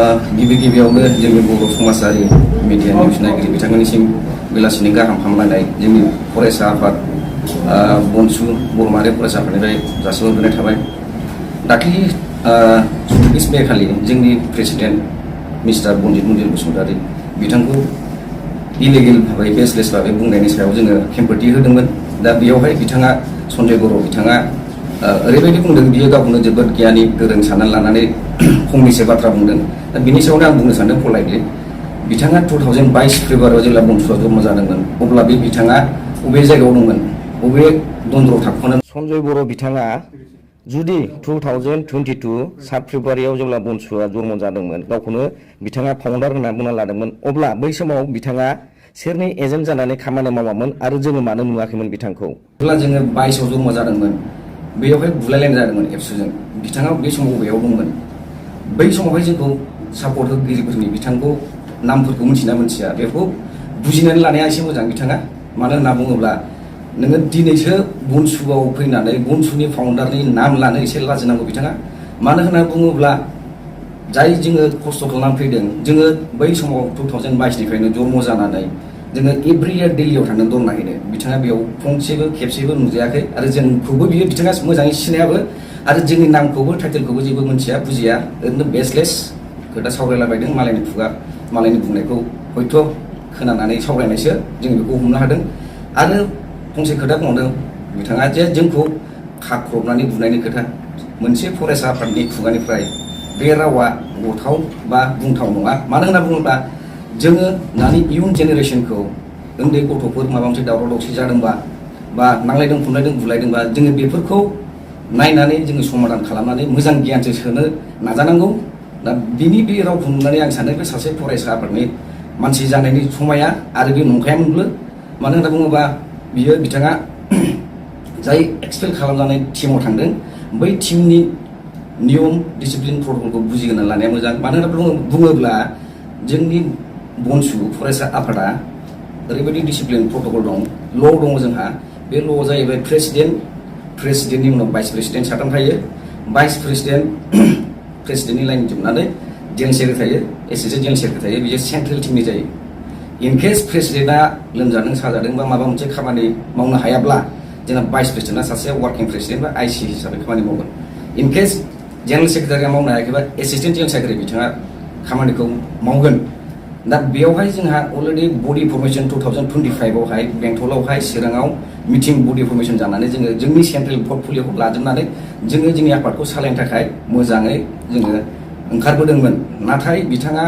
गिबियावनो जोंनि बर' समाजारि मिडिया निउस नायगिरि बिथांमोननिसिम बेलासिनि गाहाम हामलायनाय जोंनि फरायसा आफाद बनसु बर' माहारि फरायसा आफादनिफ्राय जासिहरग्रोनाय थाबाय। दाख्लि 24 मे खालि जोंनि प्रेसिडेन्ट मिस्टार बनजित मन्दिर बसुमतारी बिथांखौ इलिगेल भाबै बेसलेस भाबै बुंनायनि सायाव जोङो खेंफोरथि होदोंमोन। दा बेयावहाय बिथाङा सन्जय बर' बिथाङा ओरैबायदि बुंदों बियो गावखौनो जोबोद गियानि गोरों साननानै लानानै फंनैसो बाथ्रा बुंदों। दा बिनि सायावनो आं बुंनो सानदों पलाइटलि बिथाङा 2022 फेब्रुवारियाव जेब्ला बनसुआ जन्म जादोंमोन अब्ला बे बिथाङा बबे जायगायाव दंमोन, बबे दन्दराव थाखोमोन। सन्जय बर' बिथाङा जुदि 2022 7 फेब्रुवारियाव जेब्ला बनसुआ जन्म जादोंमोन गावखौनो बिथाङा फाउन्डार होनना बुंना लादोंमोन, अब्ला बै समाव बिथाङा सोरनि एजेन्ट जानानै खामानि मावामोन आरो जोङो मानो नुवाखैमोन बिथांखौ? जेब्ला जोङो 22आव जन्म जादोंमोन बेयावहाय बुलायलायनाय जादोंमोन एबसुजों। बिथाङा बे समाव बबेयाव दंमोन? बै समावहाय जोंखौ सापर्ट होगिरिफोरनि बिथांखौ नामफोरखौ मिथिना मोनथिया बेखौ बुजिनानै लानाया एसे मोजां बिथाङा। मानो होनना बुङोब्ला नोङो दिनैसो बनसुआव फैनानै बनसुनि फाउन्डारनि नाम लानो एसे लाजिनांगौ बिथाङा। मानो होनना बुङोब्ला जाय जोङो खस्थ' खालामनानै फैदों, जोङो बै समाव 2022निफ्रायनो जन्म जानानै जोङो एभ्रि इयार दिल्लीयाव थांदों दर नायहैनो। बिथाङा बेयाव फंसेबो खेबसेबो नुजायाखै आरो जोंखौबो बियो बिथाङा मोजाङै सिनायाबो आरो जोंनि नामखौबो टाइटेलखौबो जेबो मिथिया बुजिया, ओरैनो बेसलेस खोथा सावरायलाबायदों। मालायनि बुंनायखौ हयथ' खोनानानै सावरायनायसो जों बेखौ हमनो हादों। आरो फंसे खोथा बुंदों बिथाङा जे जोंखौ खाख्रबनानै बुनायनि खोथा। मोनसे फरायसा आफादनि खुगानिफ्राय बे रावा गथाव बा बुंथाव नङा। मानो होनना बुङोब्ला जोङो दानि इयुन जेनेरेसनखौ उन्दै गथ'फोर माबा मोनसे दावराव दावसि जादोंबा बा नांलायदों खमलायदों बुलायदोंबा जोङो बेफोरखौ नायनानै जोङो समाधान खालामनानै मोजां गियानसो सोनो नाजानांगौ। दा बिनि बे रावखौ नुनानै आं सानो बे सासे फरायसा आफादनि मानसि जानायनि समाया आरो बे नंखायामोनबो। मानो होनना बुङोबा बिथाङा जाय एक्सपेल खालामजानाय टिमाव थांदों बै टिमनि नियम डिसिप्लिन प्रट'कलखौ बुजिग्रोना लानाया मोजां। मानो होनना बुङोब्ला जोंनि बनसु फरायसा आफादा ओरैबायदि डिसिप्लिन प्रट'कल दं, ल' दङ जोंहा। बे ल'आ जाहैबाय प्रेसिडेन्टनि उनाव भाइस प्रेसिडेन्ट साथाम थायो। भाइस प्रेसिडेन्टनि लाइन जोबनानै जेनेरेल सेक्रेटारि थायो, एसिस्टेन्ट जेनेरेल सेक्रेटारि थायो। बियो सेन्ट्रेल टिमनि जायो। इनकेस प्रेसिडेन्टआ लोमजादों साजादों बा माबा मोनसे खामानि मावनो हायाब्ला जोंना भाइस प्रेसिडेन्टआ सासे वार्किं प्रेसिडेन्ट बा आइसि हिसाबै खामानि मावगोन। इनकेस जेनेरेल सेक्रेटारिया मावनो हायाखैबा एसिस्टेन्ट जेनेरेल सेक्रेटारि बिथाङा खामानिखौ मावगोन। दा बेयावहाय जोंहा अलरेडि बडि फर्मेसन 2025आवहाय बेंटलावहाय चिराङाव मिटिं बडि फर्मेसन जानानै जोङो जोंनि सेन्ट्रेल पर्टफलिय'खौ लाजोबनानै जोङो जोंनि आफादखौ सालायनो थाखाय मोजाङै जोङो ओंखारबोदोंमोन। नाथाय बिथाङा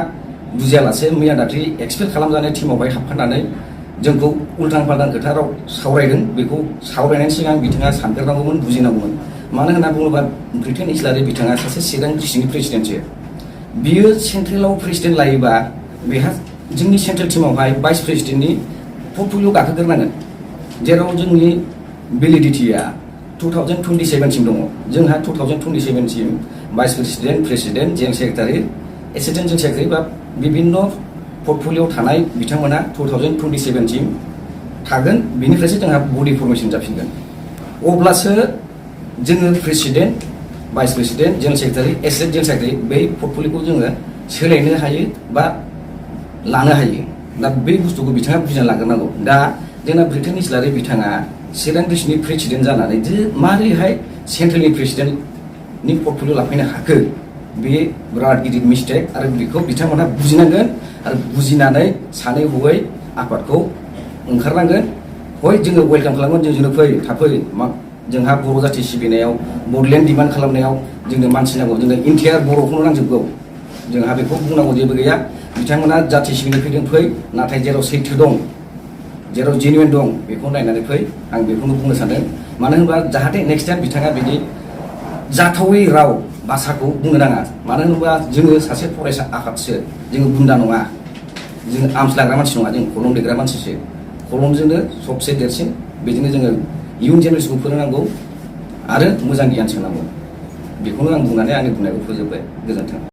बुजियालासे मैया दाख्लि एक्सपेल खालामजानाय टिमावहाय हाबफानानै जोंखौ उल्थां फाल्थां खोथा राव सावरायदों। बेखौ सावरायनायनि सिगां बिथाङा सानदेरनांगौमोन, बुजिनांगौमोन। मानो होनना बुङोब्ला ब्रिटेन इस्लारि बिथाङा सासे चिरां डिस्ट्रिक्टनि प्रेसिडेन्टसो। बियो सेन्ट्रेलाव प्रेसिडेन्ट लायोबा बेहा जोंनि सेन्ट्रेल टिमावहाय भाइस प्रेसिडेन्टनि पर्टफलिय' गाखोग्रोनांगोन, जेराव जोंनि भेलिडिटिया 2027सिम दङ। जोंहा 2027सिम vice president general secretary assistant general secretary बा बिभिन्न पर्टफलिय'आव थानाय बिथांमोना 2027सिम थागोन। बिनिफ्रायसो जोंहा बडि फर्मेसन जाफिनगोन। अब्लासो जोङो president vice president general secretary assistant general secretary बै पर्टफलिय'खौ जोङो सोलायनो हायो बा लानो हायो। दा बे बुस्थुखौ बिथाङा बुजिना लाग्रोनांगौ। दा जोंना ब्रिटेन इस्लारि बिथाङा चिरां डिस्ट्रिक्टनि प्रेसिडेन्ट जानानै जे मारैहाय सेन्ट्रेलनि प्रेसिडेन्टनि पर्टफलिय' लाफैनो हाखो, बे बिराद गिदिर मिस्टेक। आरो बेखौ बिथांमोनहा बुजिनांगोन आरो बुजिनानै सानै हयै आफादखौ ओंखारनांगोन। हय जोङो वेलकाम खालामगोन, जोंनो फै थाफै। जोंहा बर' जाथि सिबिनायाव बड'लेण्ड डिमान्ड खालामनायाव जोंनो मानसि नांगौ, जोंनो इन्टायार बर'खौनो नांजोबगौ। जोंहा बेखौ बुंनांगौ जेबो गैया। बिथांमोना जाथि सिबिनो फैदों फै, नाथाय जेराव सैथो दं, जेराव जेनुइन दं बेखौ नायनानै फै। आं बेखौनो बुंनो सानदों। मानो होनोबा जाहाथे नेक्स्ट टाइम बिथाङा बिदि जाथावै राव भाषाखौ बुंनो नाङा। मानो होनोबा जोङो सासे फरायसा आफादसो, जोङो गुन्दा नङा, जोङो आर्मस लाग्रा मानसि नङा, जों कलम दैग्रा मानसिसो। कलमजोंनो सबसे देरसिन। बेजोंनो जोङो इयुन जेनेरेसनखौ फोरोंनांगौ आरो मोजां गियान सोनांगौ। बेखौनो आं बुंनानै आंनि बुंनायखौ फोजोबबाय। गोजोन्थों।